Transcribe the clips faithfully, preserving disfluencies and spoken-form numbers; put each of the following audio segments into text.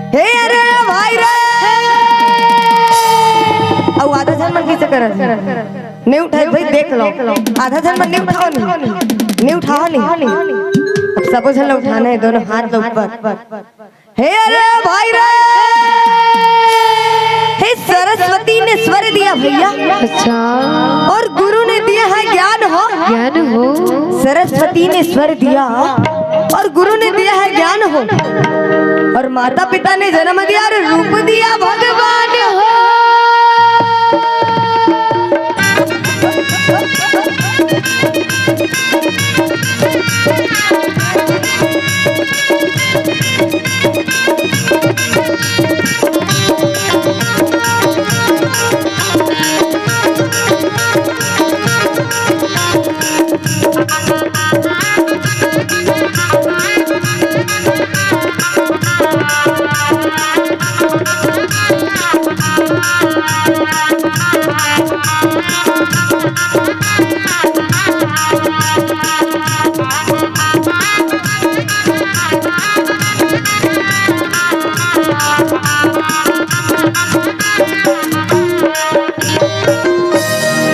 हे अरे भाई रे। अउ आधा झन मन कइसे करत हे? नइ उठाय भाई, देख लो। आधा झन मन नइ उठाव नहीं, नइ उठाव नहीं। अब सबो झन ल उठाना हे, दोनों हाथ ल ऊपर। हे अरे भाई रे, हे सरस्वती ने स्वर दिया भैया। अच्छा। और गुरु ने दिया है ज्ञान हो। ज्ञान हो। सरस्वती ने स्वर दिया और गुरु ने दिया है ज्ञान हो। और माता पिता ने जन्म दिया और रूप दिया भगवान हो।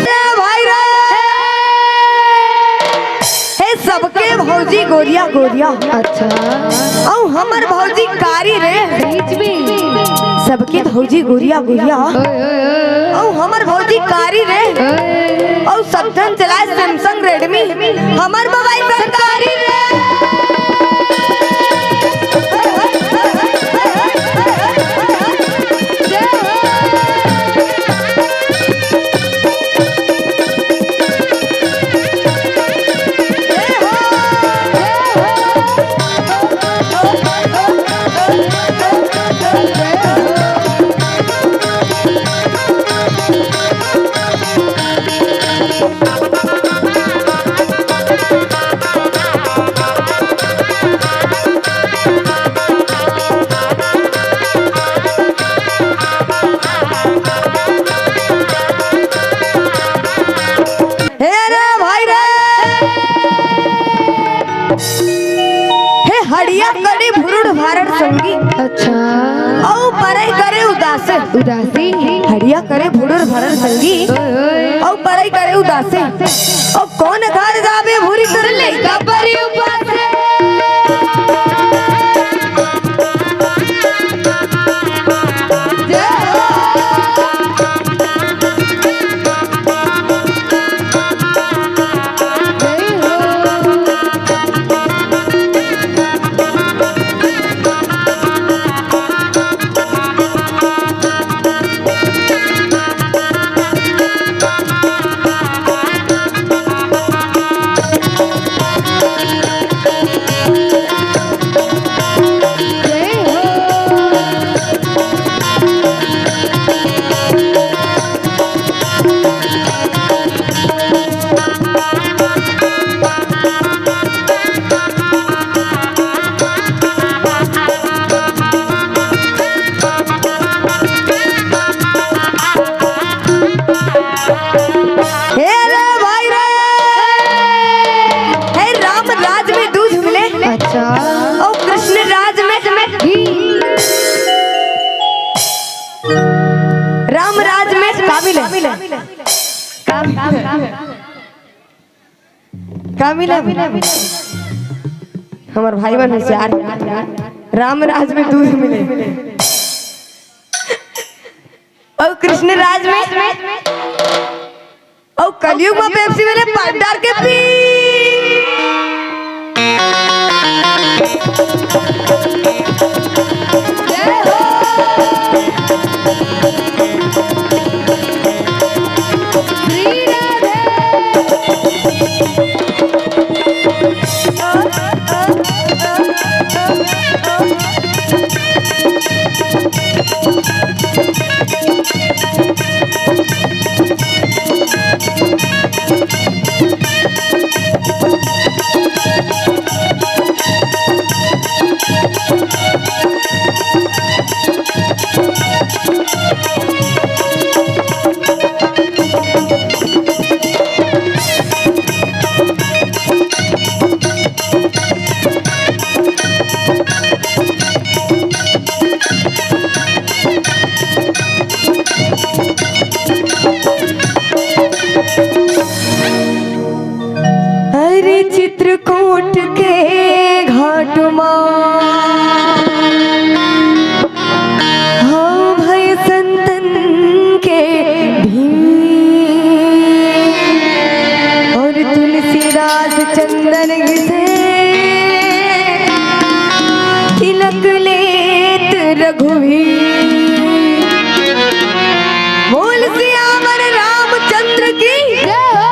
ए भाई रे, हे सबके भौजी गोरिया गोरिया। अच्छा। अउ हमर भौजी कारी रे। बीच में। सबके भौजी गोरिया गोरिया। ओए, ओए, ओए। अउ हमर भौजी कारी रे। ओए। अउ सब झन चलाए Samsung Redmi। हमर मोबाइल सरकारी रे। हे रे भाई रे, हे हड़िया करे भुरुड़ भारत संगी। अच्छा। अउ परई करे उदासे। उदासी। हड़िया करे भुरुड़ भारत संगी। ओए, ओए। अउ परई करे उदासे। अउ कोन घर जाबे भुरी तोर लइका परी उपासे। हे रे भाई रे, हे राम राज में दूध मिले। अच्छा। अउ कृष्ण राज में घी। राम राज में का मिले? का मिले? का मिले? हमर भाई मन होशियार। राम राज में दूध मिले। अउ कृष्ण राज में, अउ कलयुग में पेप्सी मिले, पानी डार के पी। चित्रकूट के घाट मा, हाँ भाई, संतन के भीड़, और तुलसीदास चंदन घिसे, तिलक लेत रघुवीर। बोल सियावर रामचंद्र की जय हो।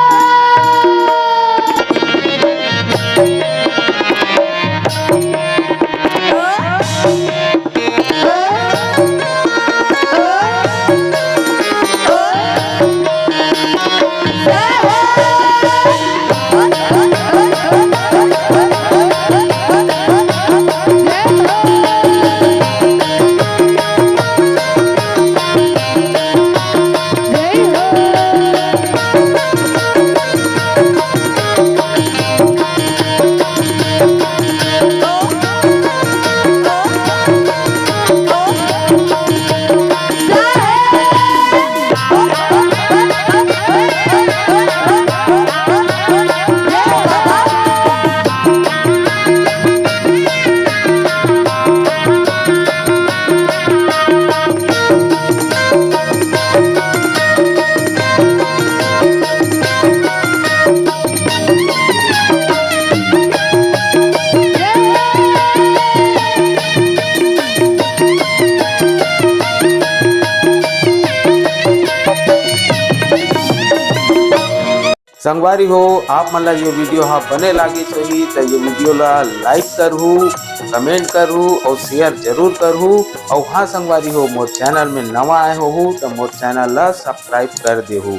संगवारी हो, आप मन ला ये वीडियो हा बने लागिस होही त ये वीडियो ला लाइक करहू, कमेंट करहू और शेयर जरूर करहू। और हाँ संगवारी हो, मोर चैनल में नवा आए होहू त मोर चैनल ला सब्सक्राइब कर देहू।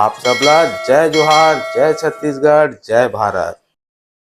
आप सब ला जय जोहार, जय छत्तीसगढ़, जय भारत।